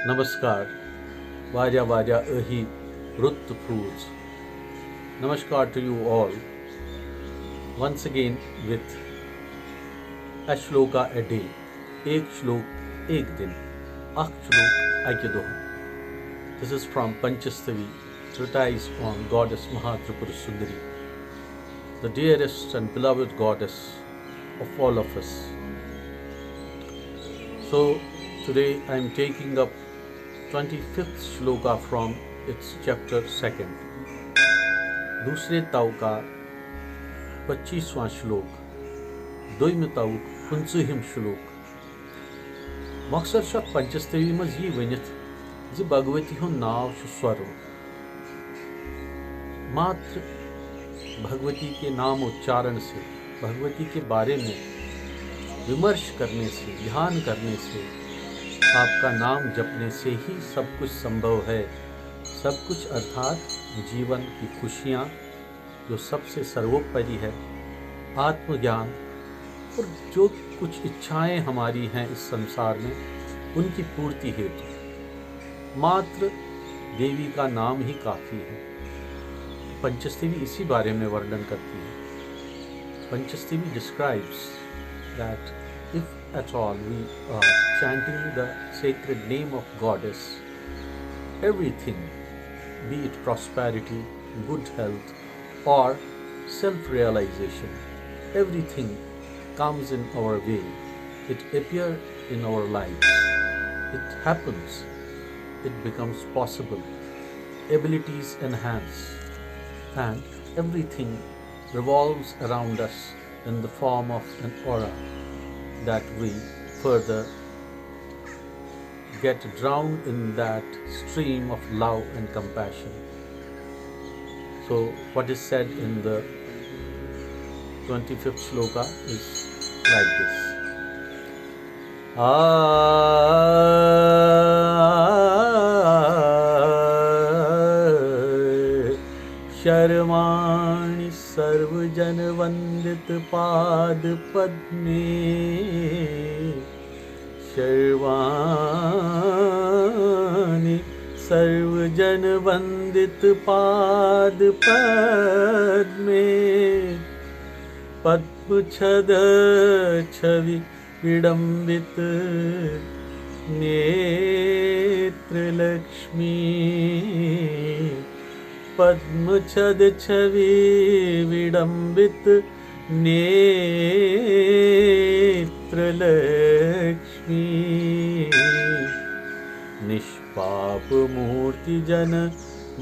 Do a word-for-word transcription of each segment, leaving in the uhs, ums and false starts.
نمسکار، واریاہ واریاہ ٲہی رُت تہٕ پھروٗژ۔ Namaskar to you all once again with a shloka a day. ایک شلوک ایک دن، اکھ شلوک اکہِ دۄہ۔ This is from Panchastavi, treatise on Goddess Maha Tripura Sundari, the dearest and beloved goddess of all of us. So today I am taking up twenty-fifth shloka from its chapter second. دوسرے تاو کا پچیسواں شلوک، دویمہِ تاوُک پٕنٛژٕہِم شلوک۔ مۄخصر چھُ اتھ پنچستوی منٛز یی ؤنِتھ زِ بھگوتی ہُنٛد ناو چھُ سۄرُن۔ मात्र भगवती के नाम उच्चारण से, भगवती के बारे में विमर्श करने से, ध्यान करने से, आपका नाम जपने से ही सब कुछ संभव है। सब कुछ अर्थात जीवन की खुशियाँ, जो सबसे सर्वोपरि है, आत्मज्ञान और जो कुछ इच्छाएं हमारी हैं इस संसार में, उनकी पूर्ति हेतु मात्र देवी का नाम ही काफी है। पंचस्तीवी इसी बारे में वर्णन करती है। Panchasthavi describes that if at all we are chanting the sacred name of goddess, everything, be it prosperity, good health, or self realization, everything comes in our way. It appears in our lives. It happens. It becomes possible. Abilities enhance. And everything revolves around us in the form of an aura that we further get drowned in that stream of love and compassion. So, what is said in the twenty-fifth shloka is like this. आ शर्वाणि सर्वजन वंदित पाद पद्मे, शर्वाणि सर्वजन वंदित पाद पद्मे, पद्म छद छवि विडंबित नेत्र लक्ष्मी, पद्म छद छवि विडंबित नेत्र लक्ष्मी। निष्पाप मूर्ति जन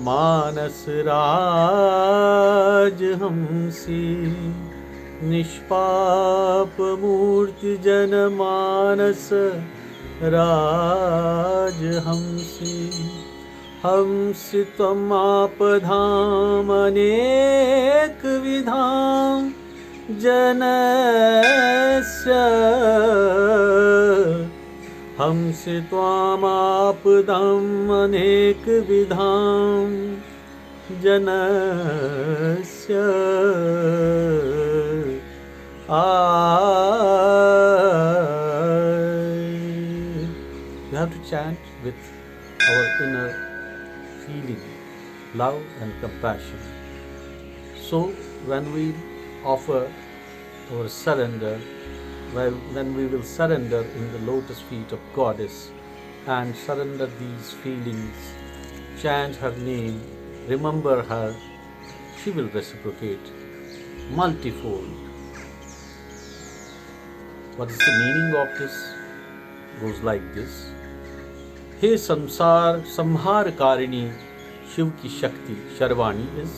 मानस राज हंसी, निष्पाप मूर्ति जन मानस राज हंसी। हंसि त्वमापधाम अनेक विधाम जनस्य, हंसि त्वामापदाम अनेक विधाम जनस्य। आ You have to chant with our inner feeling, love and compassion. So when we offer our surrender, when, when we will surrender in the lotus feet of Goddess and surrender these feelings, chant her name, remember her, she will reciprocate multifold. What is the meaning of this? Goes like this. हे संसार संहार कारिणी शिव की शक्ति, Sharvani is,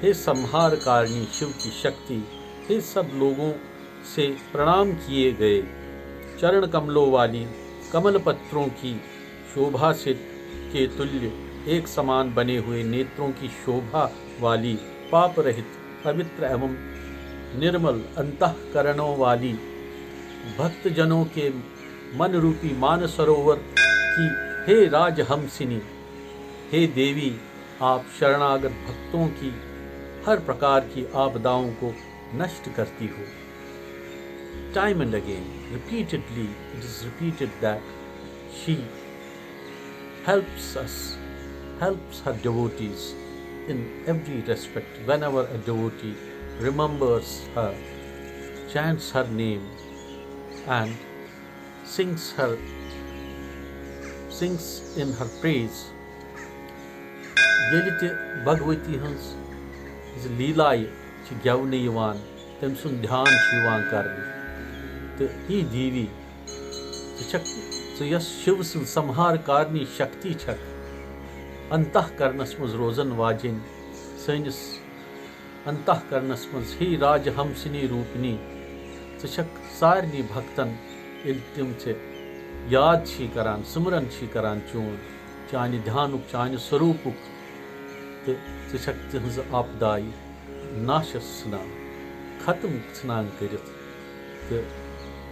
हे संहार कारिणी शिव की शक्ति, हे सब लोगों से प्रणाम किए गए चरण कमलों वाली, कमल पत्रों की शोभा से के तुल्य एक समान बने हुए नेत्रों की शोभा वाली, पाप रहित, पवित्र एवं निर्मल अंतःकरणों वाली, भक्तजनों के मन रूपी मानसरोवर की हे राजहंसिनी, हे देवी, आप शरणागत भक्तों की हर प्रकार की आपदाओं को नष्ट करती हो। Time and again, repeatedly, it is repeated that she helps us, helps her devotees in every respect. Whenever a devotee remembers her, chants her name, and sings her, sings in her praise, ییٚلہِ تہِ بھگؤتی ہٕنٛز زِ لیلایہِ چھِ گٮ۪ونہٕ یِوان، تٔمۍ سُنٛد دھیان چھُ یِوان کرنہٕ۔ تہٕ ہے دیوی، ژٕ چھکھ، ژٕ یۄس شِو سٕنٛز سمہار کارنی شکتی چھکھ، انتہ کرنس منٛز روزن واجیٚنۍ، سٲنِس انتہ کرنس منٛز، ہے راج ہمسنی روٗپنی، ژٕ چھکھ سارنٕے بھکتن، ییٚلہِ تِم ژےٚ یاد چھی کران، سمرن چھی کران چون، چانہِ دھیانُک، چانہِ سوروٗپُک، تہٕ ژٕ چھکھ تِہنٛزٕ آپدایہِ ناشس ژھٕنان، ختم ژھٕنان کٔرِتھ، تہٕ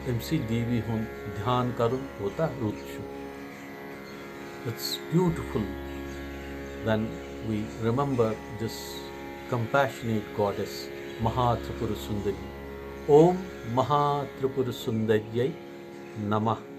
أمۍ سٕے دیوی ہُنٛد دھیان کرُن کوٗتاہ رُت چھُ۔ It's beautiful when we remember this compassionate goddess, Maha Tripura Sundari. Om Maha Tripura Sundaryai Namah.